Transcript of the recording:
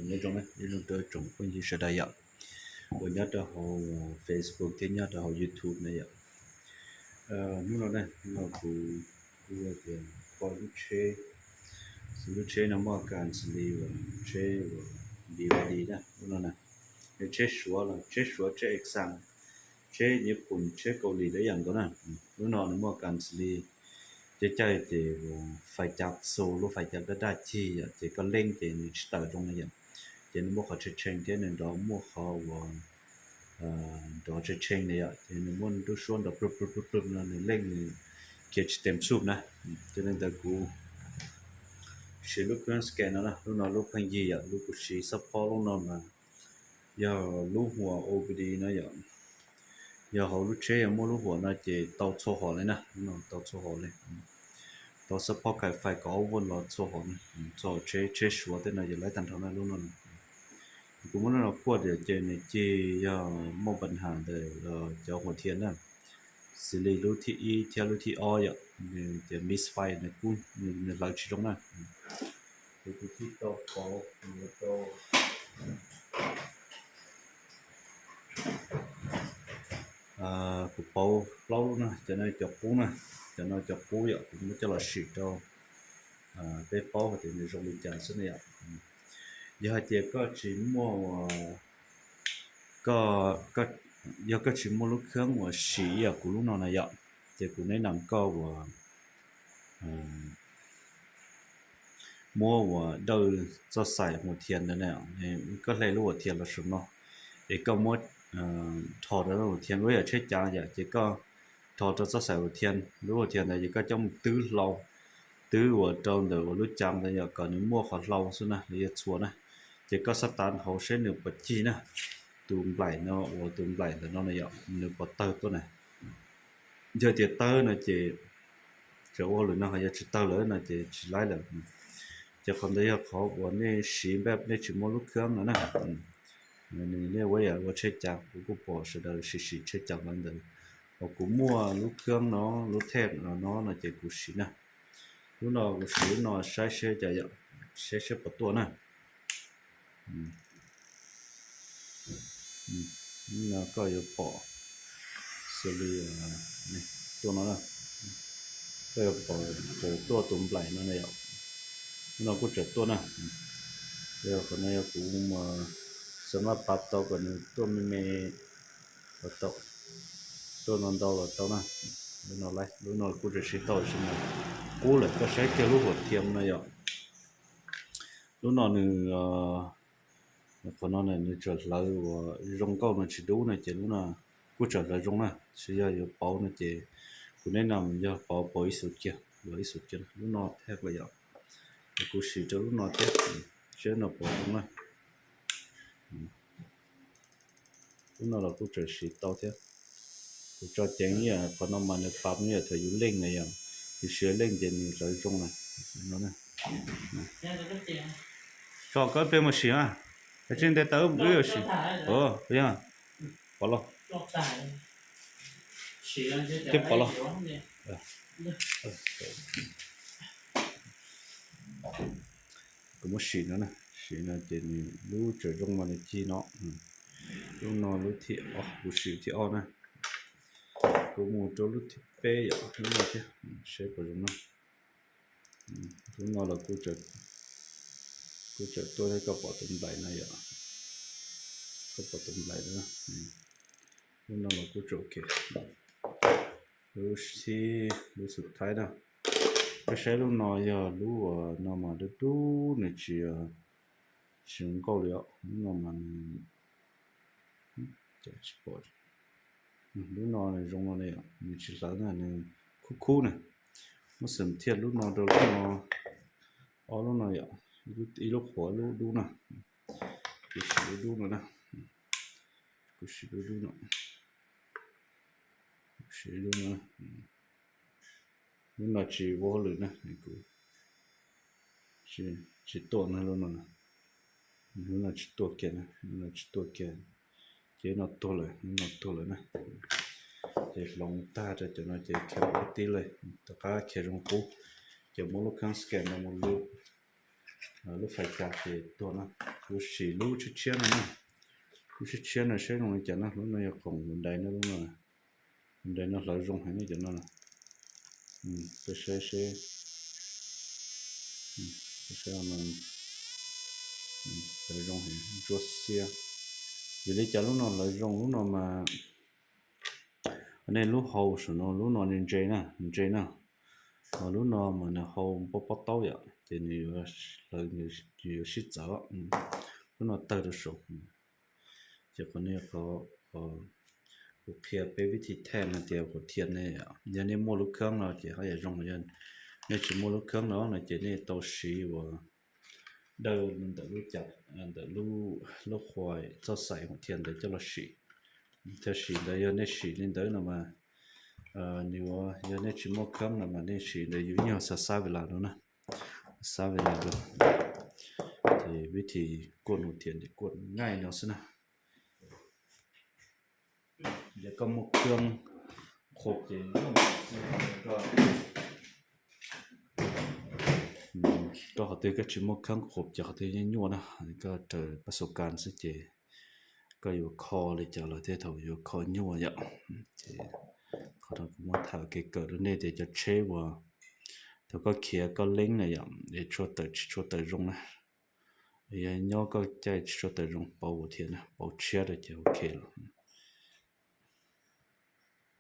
Nyob zoo na, nyob zoo rau tsoom phooj ywg sawv daws yom, uas nyob rau hauv Facebook thiab nyob rau hauv YouTube na yom. Hnub no na, hnub no kuv kuj tias kho lub tsheb, lub tsheb no muaj kas xws li uas tsheb uas B Y D na, lub no na, yog tsheb Suav los tsheb Suav tsheb exam, tsheb Nyij Pooj tsheb Kaus Lim lawm yam nkaus na. Lub no nws muaj kas xws li caij caij ces fais cas xu lub fais cas daj daj cig yom, ces koj leej ces nws tsis tawm zoo na yom. Ces nws muaj qhov tshee tshee thiab nws nrov muaj qhov uas nrov tshee tshee na yom, ces nws muaj lub suab nrov plwm plwm plwm plwm no nws leej nws khiav tsis tes txuj na. Ces li ntawd kuv siv lub khab scan no na, lub no lub pheej yig yom, lub kuv siv xab phob lub no mas yog lub huam O P D no yom. Yog hauv lub tsheb yog muaj lub huam no ces tau txhua hom li na, lub no tau txhua hom li. Tau xab phob kais fais kaum ob vuj los txhua hom na, txhua hom tsheb, tsheb Suav tej no yog lawv tag nrho na lub no. Kuv muab lub no kuaj tias ces nws cig yog muaj pab has ntawm cov huam thiam na, xws li lub thib ib thiab lub thib ob yom, nws tias misfire nws kub nws hlawv tsis zoo na. Ces kuv thiaj tau pauv, kuv tau, kuv pauv plaub lub na, cov no cov qub na, cov no cov qub yom, kuv muab coj los sim rau peb paub hais tias nws zoo li cas xwb na yom. Yog hais tias koj tsis muaj, yog koj tsis muaj lub khab uas sim ib yam kuv lub no na yom, ces kuv neb nam koj uas muab uas dawj txoj xaim huam thiam ntawd na, koj hle lub huam thiam los saum no, es koj muab dhos rau lub huam thiam ua ib yam tsheb cav yom, ces koj dhos rau txoj xaim huam thiam, lub huam thiam ntawd ces koj coj mus twb hlau, twb uas rau ntawm uas lub cav ntawd yom, kom nws muaj qhov hlau xwb na, nws yuav txhua na. Ces koj xav tas hauv seb nws puas cig na, tus nplaim no uas tus nplaim ntawm no na yom, nws puas tawg tuaj na. Yog tias tawg no ces tseem ua hauj lwm no, ho yog tsis tawg lawm no ces tsis laib lawm. Ces qhov ntawd yog qhov uas nej siv npaj nej tsis muaj lub khab no na. Nej ua yam ua tsheb cav, kuv kuj pom sawv daws sim sim tsheb cav li ntawd, ho kuv muaj lub khab no, lub thej no no ces kuv siv na. Lub no kuv siv lub no saib seb cas yom, saib seb puas tuaj na. Lub no koj yuav pom xws li tuaj no na, koj yuav pom tseem tuaj tus nplaim no na yom. Lub no kuj tseem tuaj na. Yog qhov no yog kuv xav maj pab tau kom nws tuaj me me, tuaj ntau ntau los tau na. Lub no kuj tseem siv tau tab sis mas kub lawm, koj saib kiag lub huam thiam no yom. Lub no nws, qhov no nws tseem hlawv uas zoo nkauj no tsis dub no ces lub no kuj tseem hlawv zoo na, tab sis yog yuav pauv no ces kuv neb nam yog pauv pauv ib xus kiag, los ib xus kiag, lub no thej lawm yom. Kuv siv rau lub no thiab, seb no pauv zoo na. Lub no los kuj tseem siv tau thiab. Kuv tso ceev ib yam, qhov no mas nws pab ib yam thaum yus leej na yom, yus siv leej ces nws hlawv zoo na. Tso koj peb mus sim na, tsis ntev tau wb yuav sim. Pov los, peb pov los. Kuv muab sim no na, sim no ces nws lub tseem zoo mas nws cig no. Lub no lub thib ob, kuv sim thib ob na. Kuv mus rau lub thib peb yom, lub no thiab, seb puas zoo na. Lub no los kuj tseem tuaj thiab, koj pom tus nplaim no yom, koj pom tus nplaim no. Lub no los kuj tseem ok. Lub thib, lub xus thaib na. Koj saib lub no yog lub uas no mas dub dub, nws tsis, tsis zoo nkauj li os. Lub no mas nws, tsis pom, lub no nws zoo no ne, nws tsis hlawv na, nws khub khub na. Muab xeem thiaj lub no rau lub no, ob lub no yom, ib lub qhuav ib lub dub na. Kuv siv lub dub no na, kuv siv lub dub no, kuv siv lub no. Lub no tsis ua hauj lwm na, kuv tsis tuaj na lub no. Lub no tsis tuaj kiag na, lub no tsis tuaj kiag. Ces lub no tuag lawm, lub no tuag lawm na. Ces hloov tag rau cov no ces khiav mus qub tib lawm, tom qab khiav zoo qub. Ces muab lub khab scan no mus lub, lub fais cas ces tuag na. Kuv siv lub tshiab tshiab no na, lub tshiab tshiab no saib zoo li cas na. Lub no yog khoom hu dais no, hu dais no hlawv zoo heev ne cov no. Peb saib seb, hlawv zoo heev, ntsuab xiab. Vim li cas lub no hlawv zoo? Lub no mas nej lub hau saum no, lub no nws ntse na, ntse na. Ho lub no mas nws hau pob pob taub yom, ces nws hlawv, nws yuav sib txawv. Lub no tawg rau saum. Ces qhov no, kuv qhia peb vib thi thaij no tias hum thiaj ne, yog nej muaj lub khab no ces haj yam zoo, yog nej tsis muaj lub khab no no ces nej tau siv uas dawj ntawm lub, ntawm lub qhua txoj xais hum thiaj ntawd coj los sim. Thiaj sim ntawd, yog nej sim li ntawd no mas, nws, yog nej tsis muaj khab no mas nej sim ntawd yus ib nyuag xav xab ve las rau na, xab ve las rau. Ces vib thi kuaj hum thiaj ces kuaj nqaij no xwb na. Yog koj muaj khab qhuav ces koj qhov twg koj tsis muaj khab qhuav ces qhov twg yeej nyuaj na. Koj raws pab xu kas xwb ces koj yuav kho li cas los thiaj thaum yuav kho nyuaj yom. Ces qhov no kuv muab tham kev kawm rau nej tias cov tsheb uas thaum koj khiav koj leeb na yom, es tshua tawm tsis tshua tawm zoo na. Yog nyob koj caij tsis tshua tawm zoo pauv thiab na, pauv tshiab rau ces ok lawm.